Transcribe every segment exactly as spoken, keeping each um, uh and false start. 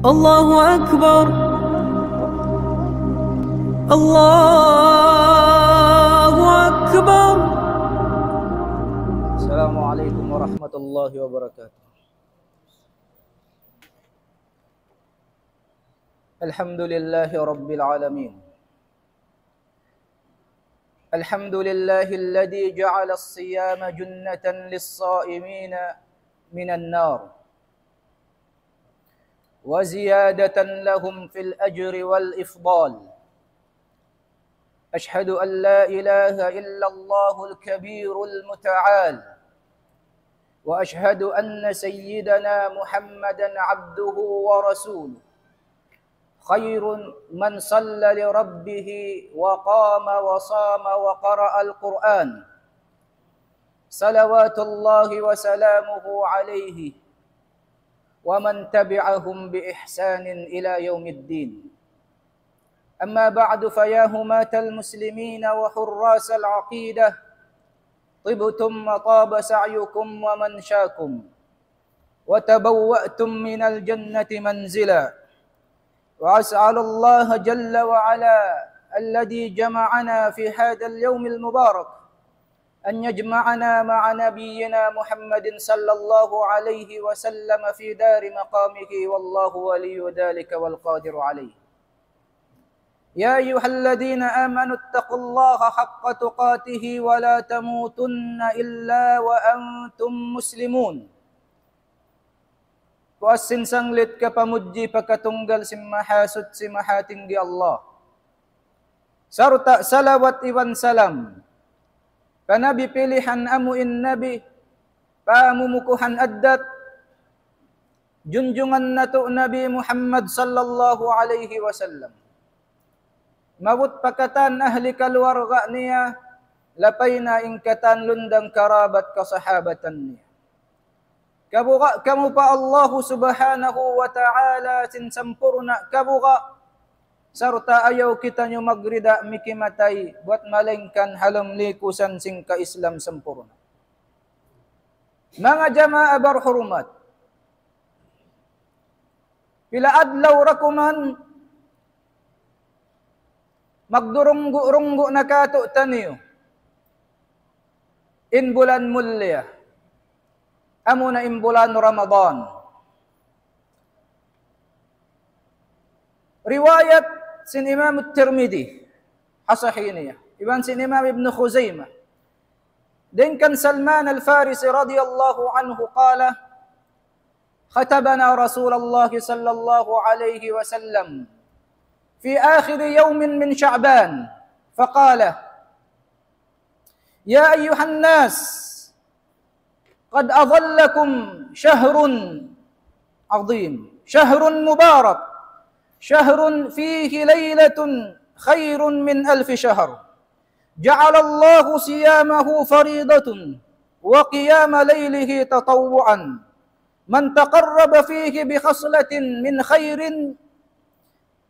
الله أكبر. الله أكبر. السلام عليكم ورحمة الله وبركاته. الحمد لله رب العالمين. الحمد لله الذي جعل الصيام جنة للصائمين من النار، وزيادة لهم في الأجر والإفضال. أشهد أن لا إله إلا الله الكبير المتعال، وأشهد أن سيدنا محمدا عبده ورسوله، خير من صلى لربه وقام وصام وقرأ القرآن، صلوات الله وسلامه عليه ومن تبعهم بإحسان إلى يوم الدين. أما بعد، فيا حماة المسلمين وحراس العقيدة، طبتم وطاب سعيكم وممشاكم، وتبوأتم من الجنة منزلا. وأسأل الله جل وعلا الذي جمعنا في هذا اليوم المبارك أن يجمعنا مع نبينا محمد صلى الله عليه وسلم في دار مقامه، والله ولي ذلك والقادر عليه. يا أيها الذين آمنوا اتقوا الله حق تقاته ولا تموتن إلا وأنتم مسلمون. Puas sin sanglit kapamudji pa katunggal sin Mahasuchi Mahatinggi Allah. Sarta' salawat iban salam pa Nabi pilihan, amu in Nabi pamumukuhan addat, junjungan natu' Nabi Muhammad sallallahu alayhi wasallam. Maabut pa katan ahli kaluarga niya, lapay na in katan lundang karabat kasahabatan niya. Kabuga' kamu pa Allahu Subhanahu wa Ta'ala sin sampurna' kabuga', sarta' ayaw kitaniyu magrida mikimatay buwat malaingkan ha lawm likusan sin ka-Islam sampurna'. Manga jamaa barhurmat, pila adlaw ra kuman magdurunggu'-runggu' na kātu'niyu in bulan mulliya, amuna in bulan Ramadan. Riwayat sin Imam Tirmidhi ha Sahih niya, iban sin Imam Ibn Khuzaimah, dayn kan Salman Al-Farisi radiyallahu anhu, qala: خطبنا رسول الله صلى الله عليه وسلم في آخر يوم من شعبان فقال: يا أيها الناس، قد أظلكم شهر عظيم، شهر مبارك، شهر فيه ليلة خير من ألف شهر، جعل الله صيامه فريضة وقيام ليله تطوعا، من تقرب فيه بخصلة من خير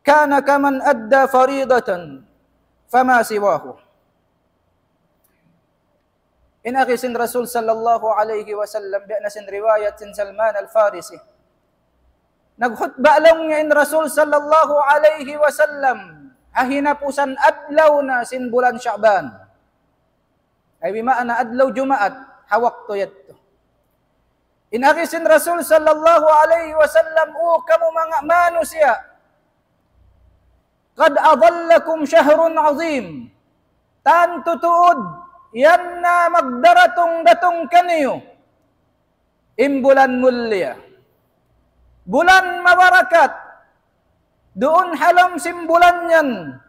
كان كمن أدى فريضة فما سواه. In agi sin Rasul sallallahu alayhi wasallam, biya' na sin riwayat sin Salman Al-Farisi. Nagkhutba laung niya in Rasul sallallahu alayhi wasallam ha hinapusan adlaw na sin bulan Sha'ban. Ay, bimaana adlaw Jumaat, ha waktu yadtu. In agi sin Rasul sallallahu alayhi wasallam, "O kamu manga manusiya', قد أظلكم شهر عظيم. Tantu tuud, yan na magdaratung-datung kaniyu in bulan mulliya, bulan mabarakat. Duun ha lawm sin bulan yan,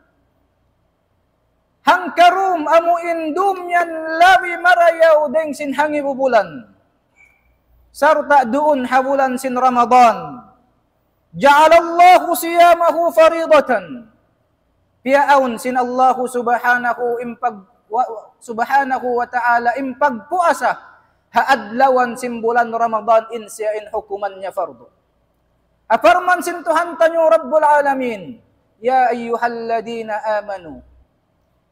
hangkarum amu in dum yan labi marayaw dayn sin hangibu bulan. Sarta' duun ha bulan sin Ramadan, جعل الله صيامه فريضة." Piyaawn sin Allahu subhanahu in pag-, wa-, subhanahu wa ta'ala in pagpuasa ha adlawan sin bulan Ramadan in siya in hukuman niya fardu. Parman sin Tuhan taniyu Rabbul Alamin, يا أيها الذين آمنوا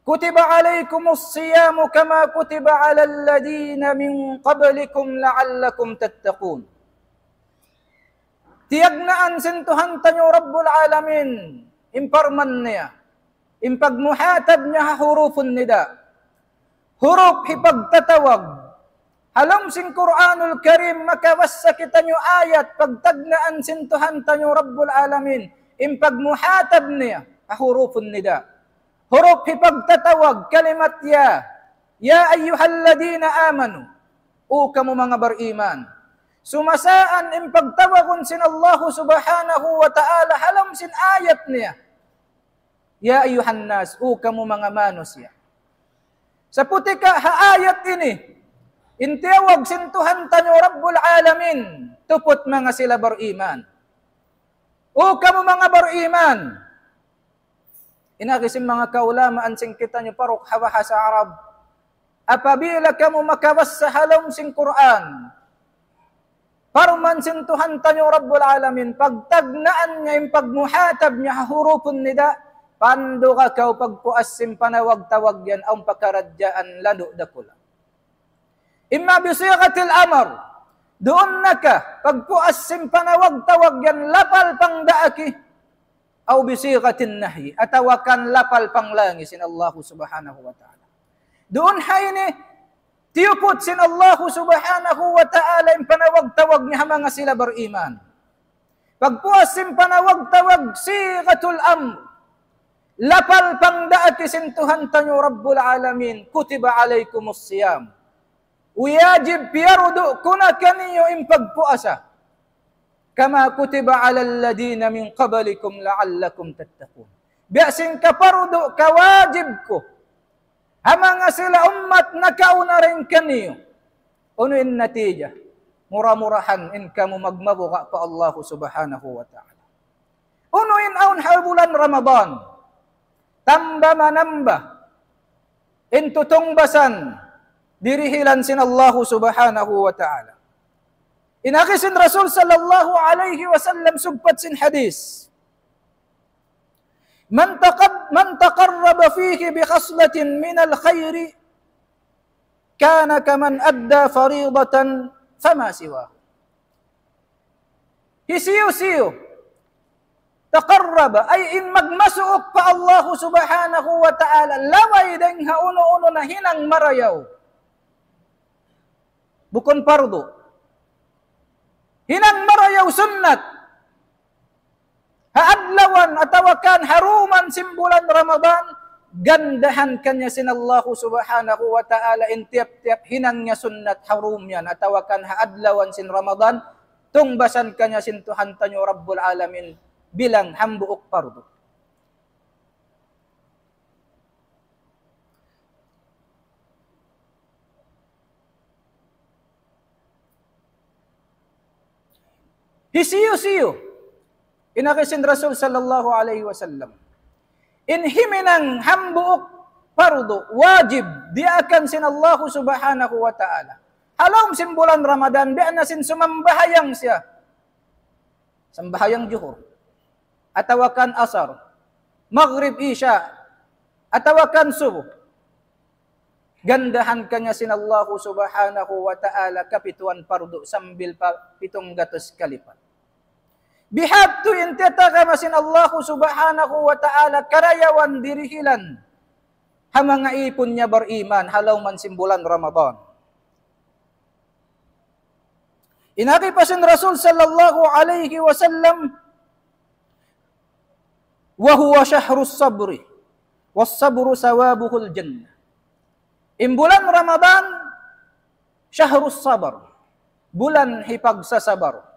كتب عليكم الصيام كما كتب على الذين من قبلكم لعلكم تتقون. Tiyagnaan sin Tuhan taniyu Rabbul Alamin in parman niya, in pagmuhatab niya ha hurufun nida. Hurup hipagtatawag. Ha lawm sin Qur'anul Karim, makabassa kitaniyu ayat pagtagnaan sin Tuhan taniyu Rabbul Alamin, in pagmuhatab niya ha hurufun nida. Hurup hipagtatawag, kalimat ya. يا أيها الذين آمنوا. O kamu manga bariman. Sumasaan in pagtawagun sin Allahu Subhanahu wa Ta'ala ha lawm sin ayat niya. يا أيها الناس, o kamu manga manusiya'. Sabunnal ha ayat ini, in tiyawag sin Tuhan taniyu Rabbul Alamin, tuput manga sila bariman. O kamu manga bariman. Ini agi sin manga kaulamaan sin kitaniyu paruk ha bahasa Arab. Apabila kamu makabassa ha lawm sin Qur'an, parman sin Tuhan taniyu Rabbul Alamin, pagtagnaan niya in pagmuhatab niya ha hurufun nida, panduga kaw pagpuas sin panawag-tawag yan, awn pakaradjaan landu' dakula'. إما بصيغة الأمر, duun na ka, pagpuas sin panawag-tawag yan, lapal pangdaak, أو بصيغة النهي, atawa kan lapal panglangi sin Allahu Subhanahu wa Ta'ala. Duun ha ini, tiyuput sin Allahu Subhanahu wa Ta'ala in panawag-tawag niya ha manga sila bariman. Pagpuas sin panawag-tawag, صيغة الأمر. Lapal pangdaak sin Tuhan taniyu Rabbul Alamin, كتب عليكم الصيام. Wajib, piyardu ku na kaniyu in pagpuasa. كما كتب على الذين من قبلكم لعلكم تتقون. Biya' sin kapardu, kawajib ku ha manga sila ummat nakauna dayn kaniyu. Unu in natija? Mura-murahan in kamu magmabuga' pa Allahu Subhanahu wa Ta'ala. Unu in awn ha bulan Ramadan? Tamba-manamba in tutungbasan dirihilan sin Allahu Subhanahu wa Ta'ala. In agi sin Rasul sallallahu alayhi wasallam sugpat sin hadith. من تقب-، من تقرب فيه بخصلة من الخير كان كمن أدى فريضة فما سواه. Hisiyu-siyu, تقرب, ay in magmasuuk pa Allahu Subhanahu wa Ta'ala, laway dayn ha unu-unu na hinang marayaw. Bukun pardu. Hinang marayaw sunnat. Ha adlawan atawa kan ha dum sin bulan Ramadan, gandahan kaniya sin Allahu Subhanahu wa Ta'ala in tiyap-tiyap hinang niya sunnat ha dum yan, atawa kan ha adlawan sin Ramadan, tungbasan kaniya sin Tuhan taniyu Rabbul Alamin bilang hambuuk pardu. Hisiyu-siyu, in agi sin Rasul sallallahu alayhi wasallam, in himinang hambuuk pardu, wajib, diyaakan sin Allahu Subhanahu wa Ta'ala ha lawm sin bulan Ramadan, biya' na sin sumambahayang siya. Sambahayang Juhur, atawa kan Asar, Maghrib, Isha, atawa kan Subuh. Gandahan kaniya sin Allahu Subhanahu wa Ta'ala kapituan pardu sambil pa pitung gatus kalipat. Bihadtu in tiyatagama sin Allahu Subhanahu wa Ta'ala karayawan dirihilan ha manga ipun niya bariman ha lawm sin bulan Ramadan. In agi pa sin Rasul sallallahu alayhi wasallam, وهو شهر الصبر والصبر ثوابه الجنة. In bulan Ramadan, شهر الصبر, bulan hipagsasabar.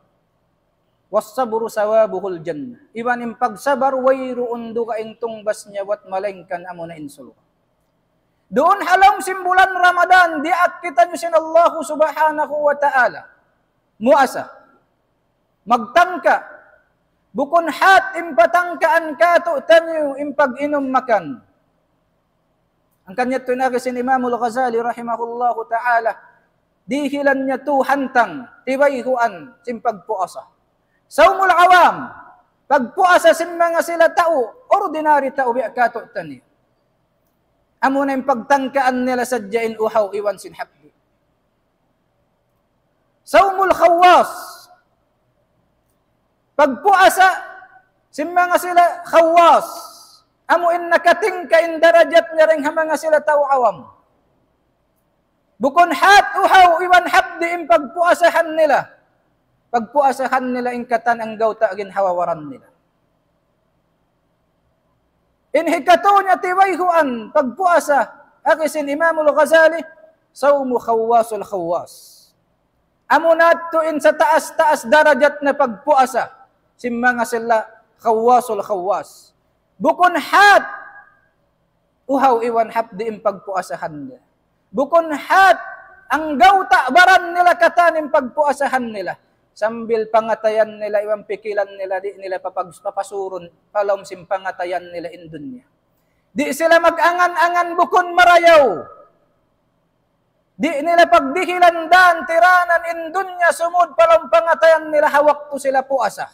والصبر ثوابه الجنة. Iban in pagsabar, wayruun dugaing tungbas niya bat malaingkan amuna in surga'. Duun ha lawm sin bulan Ramadan, diyaak kitaniyu sin Allahu Subhanahu wa Ta'ala muasa, magtangka. Bukun hat in patangkaan kātu'niyu in pag-inum makan. Hangkan yadtu in agi sin Imamul Ghazali rahimahullahu ta'ala, dihilan niya tu hantang tibayhuan sin pagpuasa. Sawmul awam, pagpuasa sin manga sila tau, ordinary tau biya' kātu'niyu. Amuna in pagtangkaan nila sadja in uhaw iban sin hapdi'. Sawmul khawwas. Pagpuasa sin manga sila khawwas, amu in nakatingka in darajat niya dayn ha manga sila tau awam. Bukun hat uhaw iban hapdi' in pagpuasahan nila. Pagpuasahan nila in katan anggawta' ginhawa-baran nila. In hikatu niya tibayhuan pagpuasa, agi sin Imamul Ghazali, صوم خواص الخواص. Amu na yadtu in sataas-taas darajat na pagpuasa sin manga sila khawwasul khawwas. Bukun hat uhaw iban hapdi' in pagpuasahan nila. Bukun hat anggawta' baran nila katan in pagpuasahan nila. Sambil pangatayan nila iban pikilan nila, di' nila papag-, papasurun pa lawm sin pangatayan nila in dunya. Di' sila mag-angan-angan bukun marayaw. Di' nila pagdihilan dan tiranan in dunya sumud pa lawm pangatayan nila ha waktu sila puasa.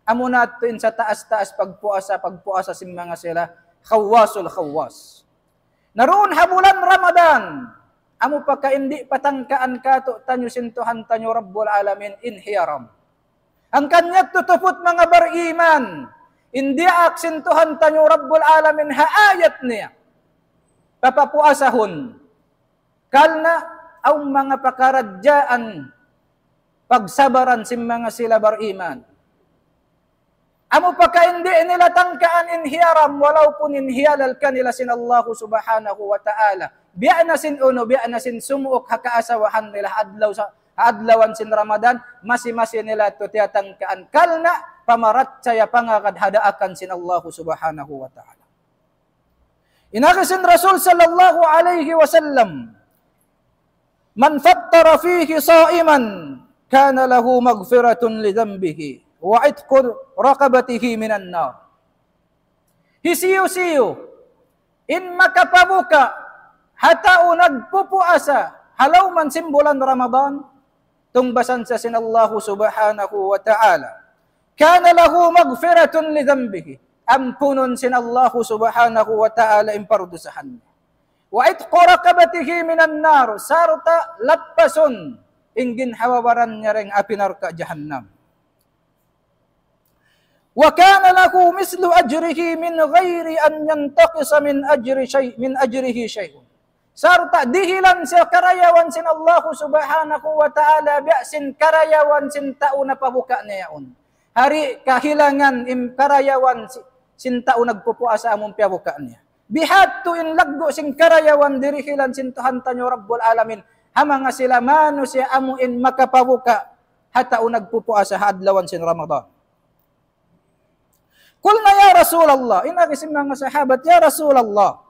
Amu na yadtu in sataas-taas pagpuasa, pagpuasa sin manga sila khawwasul khawwas. Na duun ha bulan Ramadan, amu pa ka in di' patangkaan kātu'niyu sin Tuhan taniyu Rabbul Alamin in hiyaram. Hangkan yadtu tuput manga bariman, in diyaak sin Tuhan taniyu Rabbul Alamin ha ayat niya. Papapuasahun. Karna' awn manga pakaradjaan pagsabaran sin manga sila bariman. Amu pa ka in di' nila tangkaan in hiyaram, walaupun in hiyalal kanila sin Allahu Subhanahu wa Ta'ala. Biya' na sin unu, biya' na sin sumuuk ha kaasawahan nila ha adlaw sa-, ha adlawan sin Ramadan, masi-masi nila yadtu tiyatangkaan. Karna' pamarachaya pangagad ha daakan sin Allahu Subhanahu wa Ta'ala. In agi sin Rasul sallallahu alayhi wasallam, من فطر فيه صائما كان له مغفرة لذنبه وعتق رقبته من النار. Hisiyu-siyu in makapabuka' ha tau nagpupuasa ha lawm sin bulan Ramadan, tungbasan siya sin Allahu Subhanahu wa Ta'ala. كان له مغفرة لذنبه. Ampunun sin Allahu Subhanahu wa Ta'ala in pardusahan niya. وعتق رقبته من النار. Sarta' lappasun in ginhawa-baran niya dayn ha api narka' jahannam. وكان له مثل أجره من غير أن ينتقص من أجر شيء، من أجره شيء. Sarta' dihilan siya karayawan sin Allahu Subhanahu wa Ta'ala, biya' sin karayawan sin tau napabuka' niya yaun. Di' kahilangan in karayawan si-, sin tau nagpupuasa amun piyabuka' niya. Bihadtu in laggu' sin karayawan dirihilan sin Tuhan taniyu Rabbul Alamin ha manga sila manusiya' amu in makapabuka' ha tau nagpupuasa ha adlawan sin Ramadan. قلنا يا رسول الله, in agi sin manga sahabat, "Ya Rasulullah,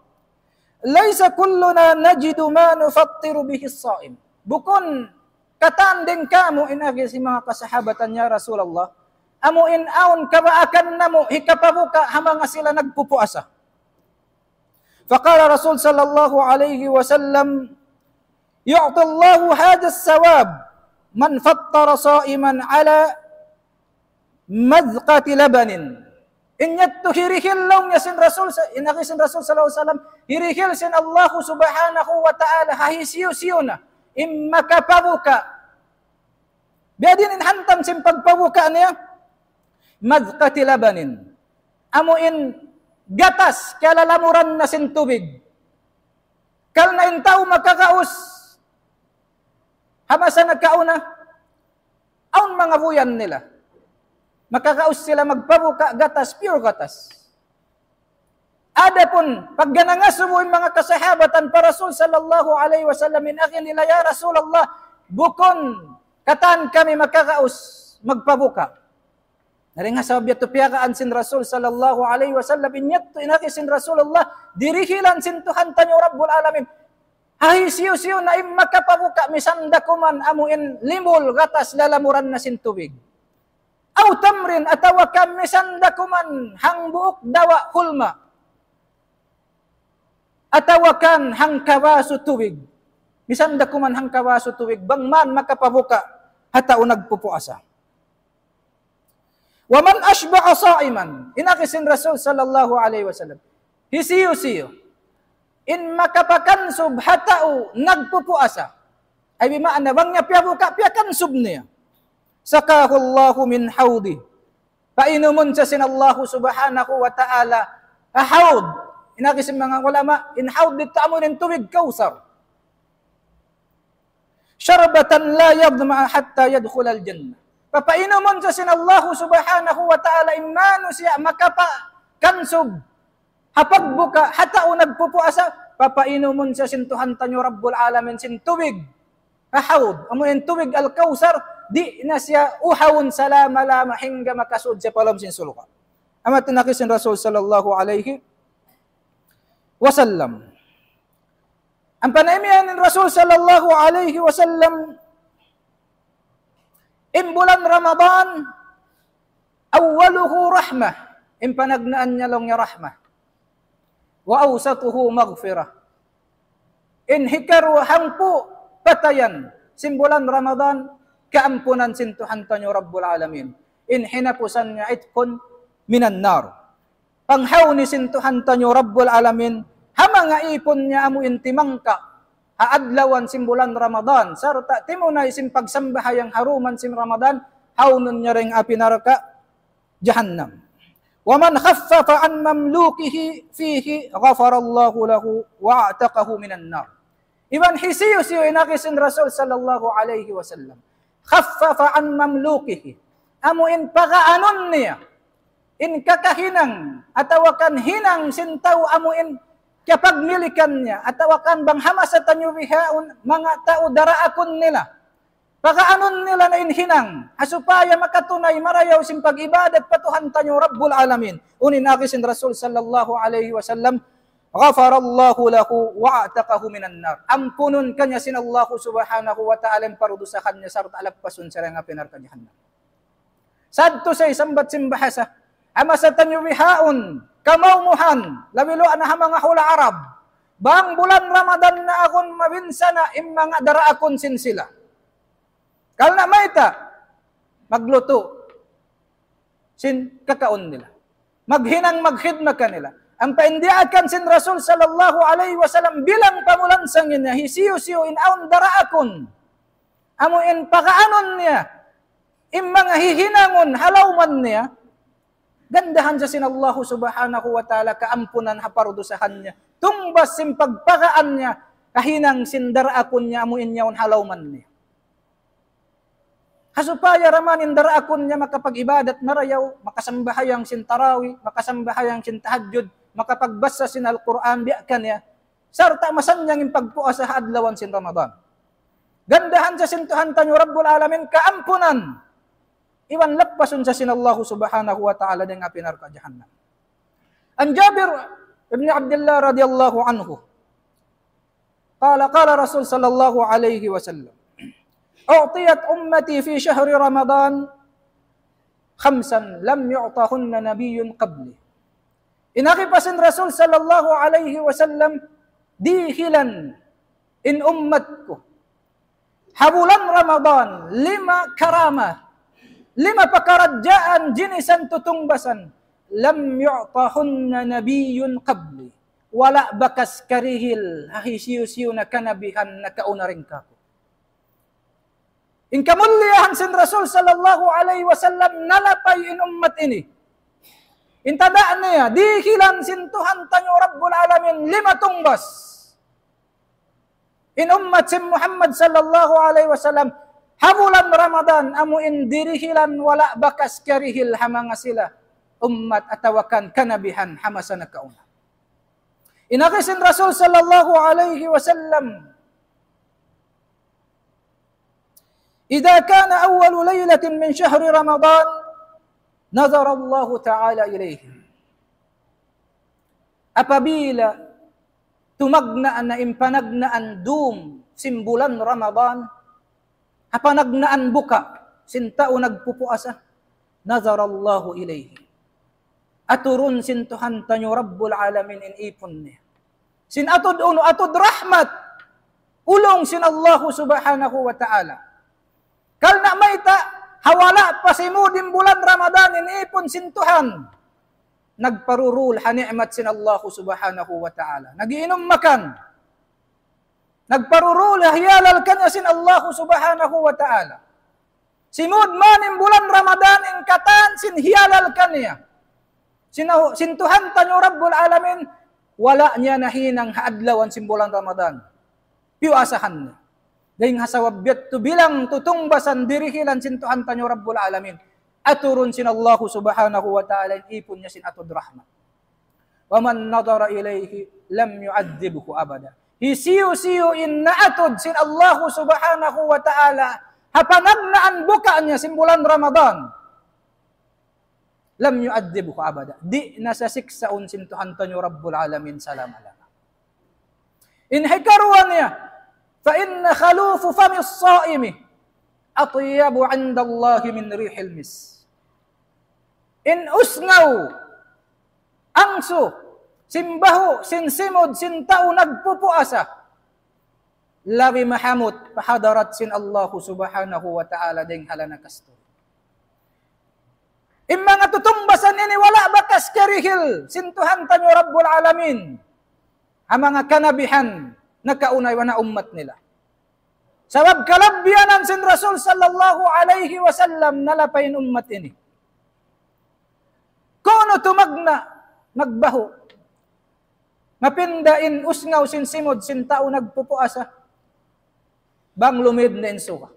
ليس كلنا نجد ما نفطر به الصائم." Bukun katan dayn kāmu', in agi sin manga kasahabatan, ya Rasulullah, amu in awn kabaakan namu' hikapabuka' ha manga sila nagpupuasa. فقال رسول صلى الله عليه وسلم: يعطي الله هذا الثواب من فطر صائما على مذقة لبن. In yadtu hirihil laung niya sin Rasul sa-, in agi sin Rasul sallallahu alayhi wasallam, hirihil sin Allahu Subhanahu wa Ta'ala ha hisiyu-siyu na in makapabuka'. Biya' diin in hantang sin pagpabuka' niya? مذقة لبن. Amu in gatas kiyalalamuran na sin tubig. Karna' in tau makagaus ha masa nakauna, awn manga buyan nila. Makagaus sila magpabuka' gatas, pure gatas. Adapun pagga nangasubu in manga kasahabatan pa Rasul sallallahu alayhi wasallam, in agi nila, "Ya Rasulullah, bukun katan kami makagaus magpabuka'." Na dayn ha sabab yadtu piyagaan sin Rasul sallallahu alayhi wasallam, in yadtu in agi sin Rasulullah, dirihilan sin Tuhan taniyu Rabbul Alamin ha hisiyu-siyu na in makapabuka' misan da kuman amu in limul gatas lalamuran na sin tubig. أو تمر, atawa kan misan da kuman hambuuk dawa' hulma. Atawa kan hangkabasu tubig. Misan da kuman hangkabasu tubig, bang man makapabuka' ha tau nagpupuasa. ومن أشبع صائما. In agi sin Rasul sallallahu alayhi wasallam, hisiyu-siyu in makapakansub ha tau nagpupuasa. Ay, bimaana, bang niya piyabuka', piyakansub niya. سقاه الله من حوضي Painumun siya sin Allahu Subhanahu wa Ta'ala ha hawd. In agi sin manga ulama, in hawd didtu amu in tubig Kawthar. شربة لا يظمأ حتى يدخل الجنة. Papainumun siya sin Allahu Subhanahu wa Ta'ala in manusiya' makapakansub ha pagbuka', ha tau nagpupuasa, papainumun siya sin Tuhan taniyu Rabbul Alamin sin tubig ha hawd, amu in tubig Al-Kawthar, di' na siya uhawun salama-lama hangga makasud siya pa lawm sin surga'. Amu in agi sin Rasul sallallahu alayhi wasallam. Ampa na imiyan in Rasul sallallahu alayhi wasallam, in bulan Ramadan, أوله رحمة, in panagnaan niya laung niya rahmah. وأوسطه مغفرة. In hikaruwa hangpu' patayan sin bulan Ramadan, kaampunan sin Tuhan taniyu Rabbul Alamin. In hinapusan niya عتق من النار. Panghawni sin Tuhan taniyu Rabbul Alamin ha manga īpun niya amu in timangka' ha adlawan sin bulan Ramadan, sarta' timunay sin pagsambahayang ha duman sin Ramadan, hawnun niya dayn ha api narka' jahannam. ومن خفف عن مملوكه فيه غفر الله له وأعتقه من النار. Iban hisiyu-siyu in agi sin Rasul sallallahu alayhi wasallam. خفف عن مملوكه. Amu in pagaanun niya in kakahinang, atawa kan hinang sin tau amu in kapagmilikan niya, atawa kan bang ha masa taniyu bihaun, manga tau daraakun nila. Pagaanun nila na in hinang, ha supaya makatunay marayaw sin pag-ibadat pa Tuhan taniyu Rabbul Alamin. Unu in agi sin Rasul sallallahu alayhi wasallam, غفر الله له وأعتقه من النار. Ampunun kaniya sin Allahu Subhanahu wa Ta'ala in parudusahan niya sarta' lappasun siya dayn ha api narka' jahannam. Sadtu sa' sambat sin bahasa. Ha masa taniyu bihaun, kamaumuhan, labi luwa' na ha manga hula' Arab. Bang bulan Ramadan na agun mabinsana' in manga daraakun sin sila. Karna' mayta', maglutu' sin kakaun nila. Maghinang magkhidma kanila. Ampa in diyaakan sin Rasul sallallahu alayhi wasallam bilang pamulansang niya, hisiyu-siyu in awn daraakun. Amu in pagaanun niya, in manga hihinangun ha lawman niya, gandahan siya sin Allahu Subhanahu wa Ta'ala kaampunan ha parudusahan niya. Tungbas sin pagpagaan niya, kahinang sin daraakun niya, amu in yaun ha lawman niya. Ha supaya da man in daraakun niya makapag-ibadat marayaw, makasambahayang sin tarawih, makasambahayang sin tahajjud, makapagbasa sin Al-Qur'an, biya' kaniya. Sarta' masannyang in pagpuasa ha adlawan sin Ramadan. Gandahan siya sin Tuhan taniyu Rabbul Alamin kaampunan. Iban lappasun siya sin Allahu Subhanahu wa Ta'ala dayn ha api narka' jahannam. عن جابر بن عبد الله رضي الله عنه قال قال رسول صلى الله عليه وسلم أعطيت أمتي في شهر رمضان خمسا لم يعطهن نبي قبلي. In agi pa sin Rasul sallallahu alayhi wasallam, dihilan in ummat ku ha bulan Ramadan lima karama, lima pakaradjaan jinisan tutungbasan, لم يعطهن نبي قبلي. Wala' bakas karihil ha hisiyu-siyu na kanabihan nakauna dayn kāku'. In kamulliyahan sin Rasul sallallahu alayhi wasallam nalapay in ummat ini. In tada' niya, dihilan sin Tuhan taniyu Rabbul Alamin lima tungbas. In ummat sin Muhammad sallallahu alayhi wasallam, ha bulan Ramadan, amu in dirihilan wala' bakas karihil ha manga sila ummat atawa kan kanabihan ha masa nakauna. In agi sin Rasul sallallahu alayhi wasallam, إذا كان أول ليلة من شهر رمضان نظر الله تعالى إليهم. Apabila tumagnaan na in panagnaan dum sin bulan Ramadan, ha panagnaan buka' sin tau nagpupuasa, نظر الله إليهم. Aturun sin Tuhan taniyu Rabbul Alamin in īpun niya. Sin atud unu, atud rahmat, ulung sin Allahu Subhanahu wa Ta'ala. Karna' mayta', ha wala' pa simud in bulan Ramadan in īpun sin Tuhan, nagparurul ha ni'mat sin Allahu Subhanahu wa Ta'ala. Nag-iinum makan. Nagparurul ha hiyalal kaniya sin Allahu Subhanahu wa Ta'ala. Simud man in bulan Ramadan, in katan sin hiyalal kaniya sin, sin Tuhan taniyu Rabbul Alamin, wala' niya nahinang ha adlawan sin bulan Ramadan. Piyuasahan niya. Dayn ha sabab yadtu bilang tutungbasan dirihilan sin Tuhan taniyu Rabbul Alamin. Aturun sin Allahu Subhanahu wa Ta'ala in ipun niya sin atud rahmat. ومن نظر إليه لم يعذبه أبدا. Hisiyu-siyu in naatud sin Allahu Subhanahu wa Ta'ala ha panagnaan buka niya sin bulan Ramadan, لم يعذبه أبدا. Di' na siya siksaun sin Tuhan taniyu Rabbul Alamin salama-lama. In hikaruwa niya, فإن خلوف فم الصائم أطيب عند الله من ريح المسك. In usngaw, angsu, sin bahu', sin simud, sin tau nagpupuasa, labi mahamut pa hadarat sin Allahu Subhanahu wa Ta'ala dayn ha lana kasturi. In manga tutungbasan ini wala' bakas karihil sin Tuhan taniyu Rabbul Alamin ha manga kanabihan nakauna iban ha ummat nila. Sabab kalabbiyanan sin Rasul sallallahu alayhi wasallam nalapay in ummat ini. Kunu' tumagna' magbahu'. Mapinda in usngaw sin simud sin tau nagpupuasa. Bang lumid na in suga.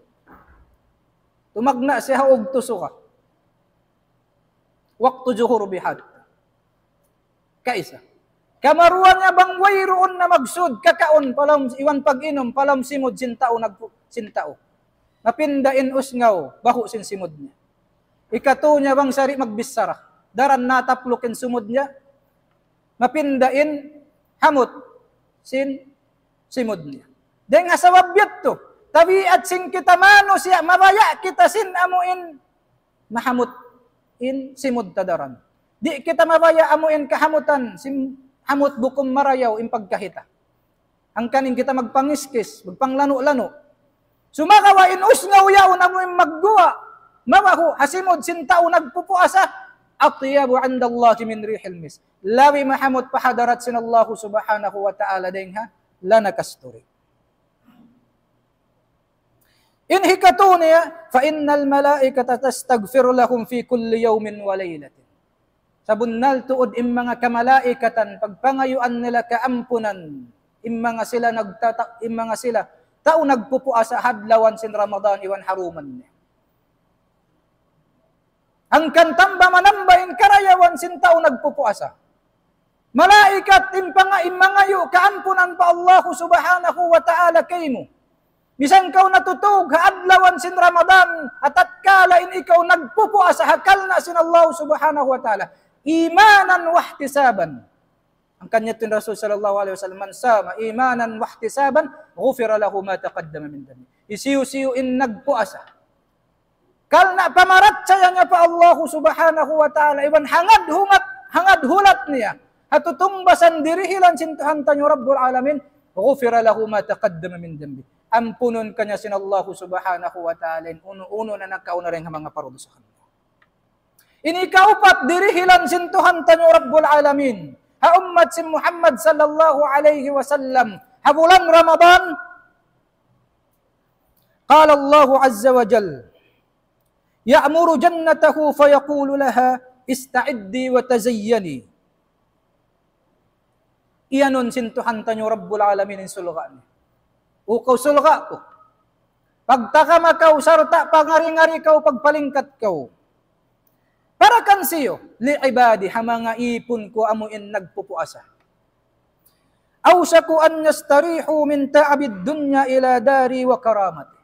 Tumagna' siya ha ugtu suga. Waktu juhur biha'. Kaisa. Kamaruwa niya bang wayruun na magsud kakaun pa lawm iban pag-inum pa lawm simud sin tau nagpu-, sin tau. Mapinda in usngaw, bahu' sin simud niya. Ikatu niya bang sari' magbichara. Daran natapluk in sumud niya. Mapinda in hamut sin simud niya. Dayn ha sabab yadtu, tabiat sin kita manusiya', mabaya' kita sin amu in mahamut in simud ta daran. Di' kita mabaya' amu in kahamutan, sin hamut bukun marayaw in pagkahi ta. Hangkan in kita magpangiskis, magpanglanu'-lanu'. Sumagawa' in usngaw yaun amu in magguwa', mabahu', ha simud sin tau nagpupuasa, أطيب عند الله من ريح المسك. Labi mahamut pa hadarat sin Allahu Subhanahu wa Ta'ala dayn ha lana kasturi. In hikatu niya, فإن الملائكة تستغفر لهم في كل يوم وليلة. Sabunnal tuud in manga kamalaikatan, pagpangayuan nila kaampunan, in manga sila nagtata-, in manga sila, tau nagpupuasa ha adlawan sin Ramadan iban ha duman niya. Hangkan tamba manamba in karayawan sin tau nagpupuasa. Malaikat in panga-, in mangayu' kaampunan pa Allahu Subhanahu wa Ta'ala kaymu. Misan kaw natutug ha adlawan sin Ramadan, ha tatkala in ikaw nagpupuasa ha karna' sin Allahu Subhanahu wa Ta'ala. إيمانا واحتسابا. Hangkan yadtu in Rasul sallallahu alayhi wasallam, من صام إيمانا واحتسابا غفر له ما تقدم من ذنبه. Hisiyu-siyu in nagpuasa karna' pamarachaya niya pa Allahu Subhanahu wa Ta'ala, iban hangad hungat, hangad hulat niya ha tutungbasan dirihilan sin Tuhan taniyu Rabbul Alamin, غفر له ما تقدم من ذنبه. Ampunun kaniya sin Allahu Subhanahu wa Ta'ala in unu-unu na nakauna dayn ha manga parudusahan. Ini kaupat dirihilan sin Tuhan taniyu Rabbul Alamin ha ummat sin Muhammad sallallahu alayhi wasallam ha bulan Ramadan. قال الله عز وجل: يعمر جنته فيقول لها: استعدي وتزيني. Iyanun sin Tuhan taniyu Rabbul Alamin in surga' niya. O kaw surga' ku, pagtakama kaw sarta' pangari-ngari kaw, pagpalingkat kaw. Para kan siyu, لعبادي, ha manga īpun ku amu in nagpupuasa. أوشك أن يستريحوا من تعب الدنيا إلى داري وكرامتي.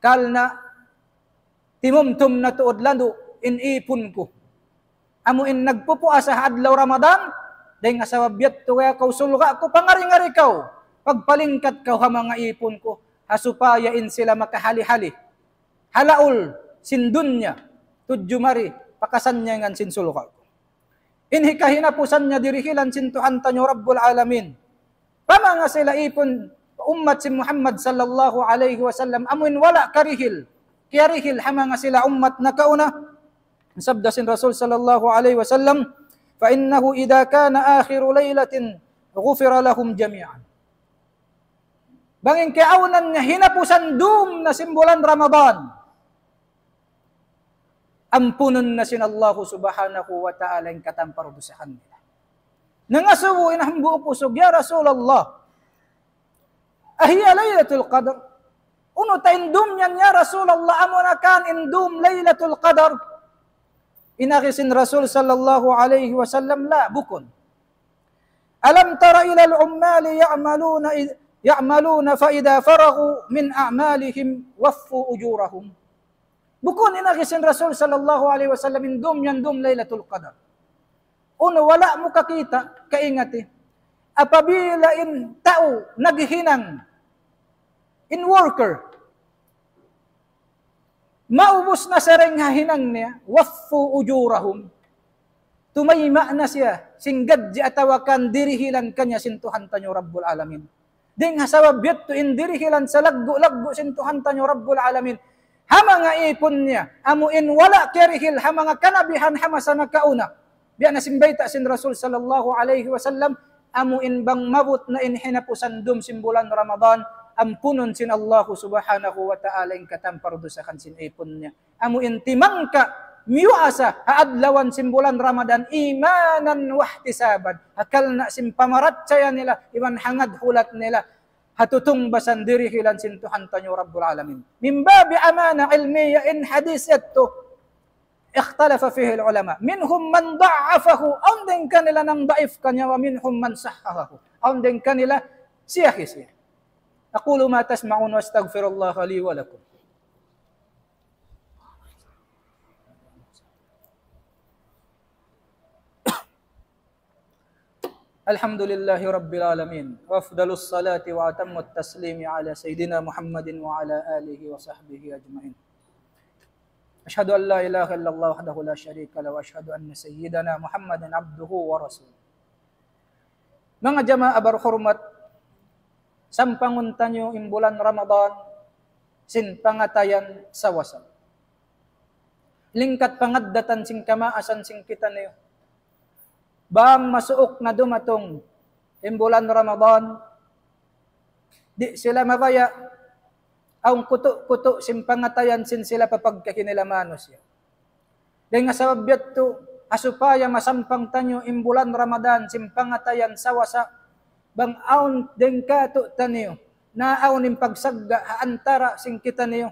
Karna' timumtum na tuud landu' in īpun ku. Amu in nagpupuasa ha adlaw Ramadan, dayn ha sabab yadtu kaya kaw surga' ku, pangari-ngari kaw, pagpalingkat kaw ha manga īpun ku, ha supaya in sila makahali-hali ha laul sin dunya, tudju mari pa kasannyangan sin surga' ku. In hikahinapusan niya dirihilan sin Tuhan taniyu Rabbul Alamin. Pa manga sila īpun ummat sin Muhammad sallallahu alayhi wasallam, amu in wala' karihil, kiyarihil ha manga sila ummat nakauna. Sabda sin Rasul sallallahu alayhi wasallam, فإنه إذا كان آخر ليلة غفر لهم جميعا. Bang in kaawnan niya hinapusan dum na sin bulan Ramadan, Ampunun na sin Allahu subhanahu wa ta'ala in katan pardusahan nila. Nangasubu in hambuuk usug, "Ya Rasulullah, ahiya Laylatul Qadr? Unu ta in dum yan, ya Rasulullah, amu na kan in dum Laylatul Qadr?" In agi sin Rasul sallallahu alayhi wasallam, "La, bukun. Alam tara ilal ummali ya'maluna id-, ya'maluna fa idha faragu min a'malihim waffu ujurahum." Bukun, in agi sin Rasul sallallahu alayhi wasallam, in dum yan dum Laylatul Qadr. Unu, wala' mu kakita', kaingati. Apabila in tau naghinang, in worker, maubus na siya dayn ha hinang niya, waffu ujurahum. Tumayma' na siya sin gadji atawa kan dirihilan kaniya sin Tuhan taniyu Rabbul Alamin. Dayn ha sabab yadtu in dirihilan salaggu'-laggu' sin Tuhan taniyu Rabbul Alamin ha manga ipun niya, amu in wala' kiyarihil ha manga kanabihan ha masa nakauna. Biya' na sin bayta' sin Rasul sallallahu alayhi wasallam, amu in bang maabut na in hinapusan dum sin bulan Ramadan, ampunun sin Allahu subhanahu wa ta'ala in katan pardusahan sin ipun niya. Amu in timangka', miyuasa ha adlawan sin bulan Ramadan, imanan wahtisaban. Ha karna' sin pamarachaya nila, iban hangad hulat nila ha tutungbasan dirihilan sin Tuhan taniyu Rabbul Alamin. Min babi amana ilmiya, in hadis yadtu, ikhtalafa fihi al-ulama. Minhum man da'afahu, awn dayn kanila nangdaif kaniya, wa minhum man sahhahahu. Awn dayn kanila siyahi siya. أقول ما تسمعون وأستغفر الله لي ولكم. الحمد لله رب العالمين، وأفضل الصلاة وأتم التسليم على سيدنا محمد وعلى آله وصحبه أجمعين. أشهد أن لا إله إلا الله وحده لا شريك له، وأشهد أن سيدنا محمدا عبده ورسوله. Manga jamaa barhurmat, sampangun taniyu in bulan Ramadan sin pangatayan sawasa. Lingkat pangaddatan sin kamaasan sin kitaniyu. Bang masuuk na dumatung in bulan Ramadan, di' sila mabaya', awn kutu'-kutu' sin pangatayan sin sila pa pagkahi nila manusiya'. Dayn ha sabab yadtu, ha supaya masampang taniyu in bulan Ramadan sin pangatayan sawasa, bang awn dayn kātu'niyu naawn in pagsagga' ha antara' sin kitaniyu,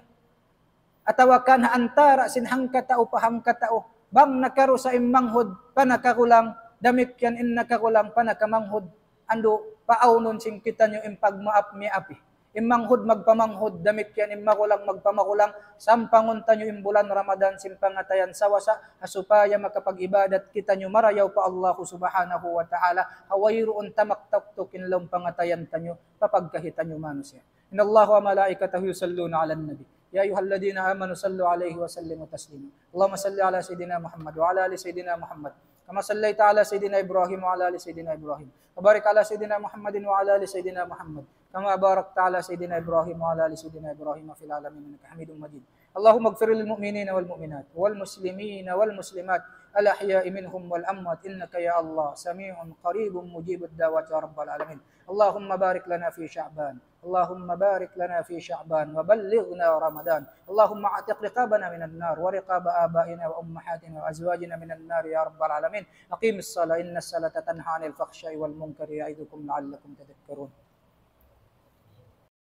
atawa kan ha antara' sin hangkatau pa hangkatau, bang nakarusa in manghud pa nakagulang, damikkiyan in nakagulang pa nakamanghud, andu' paawnun sin kitaniyu in pagmaap-miapi. In manghud magpamanghud, damikkiyan in magulang magpamagulang, sampangun taniyu in bulan Ramadan sin pangatayan sawasa, ha supaya makapag-ibadat kitaniyu marayaw pa Allahu subhanahu wa ta'ala, ha wayruun tamak-taktuk in lawm pangatayan taniyu, pa pagkahi taniyu manusiya'. إن الله وملائكته يصلون على النبي، يا أيها الذين آمنوا صلوا عليه وسلموا تسليما. اللهم صل على سيدنا محمد وعلى آل سيدنا محمد، كما صليت على سيدنا إبراهيم وعلى آل سيدنا إبراهيم، وبارك على سيدنا محمد وعلى آل سيدنا محمد، كما باركت على سيدنا إبراهيم وعلى آل سيدنا إبراهيم في العالمين إنك حميد مجيد. اللهم اغفر للمؤمنين والمؤمنات والمسلمين والمسلمات الأحياء منهم والأموات إنك يا الله سميع قريب مجيب الدعوات يا رب العالمين. اللهم بارك لنا في شعبان، اللهم بارك لنا في شعبان وبلغنا رمضان. اللهم اعتق رقابنا من النار ورقاب آبائنا وأمهاتنا وأزواجنا من النار يا رب العالمين. أقم الصلاة إن الصلاة تنهى عن الفحشاء والمنكر يعظكم لعلكم تذكرون.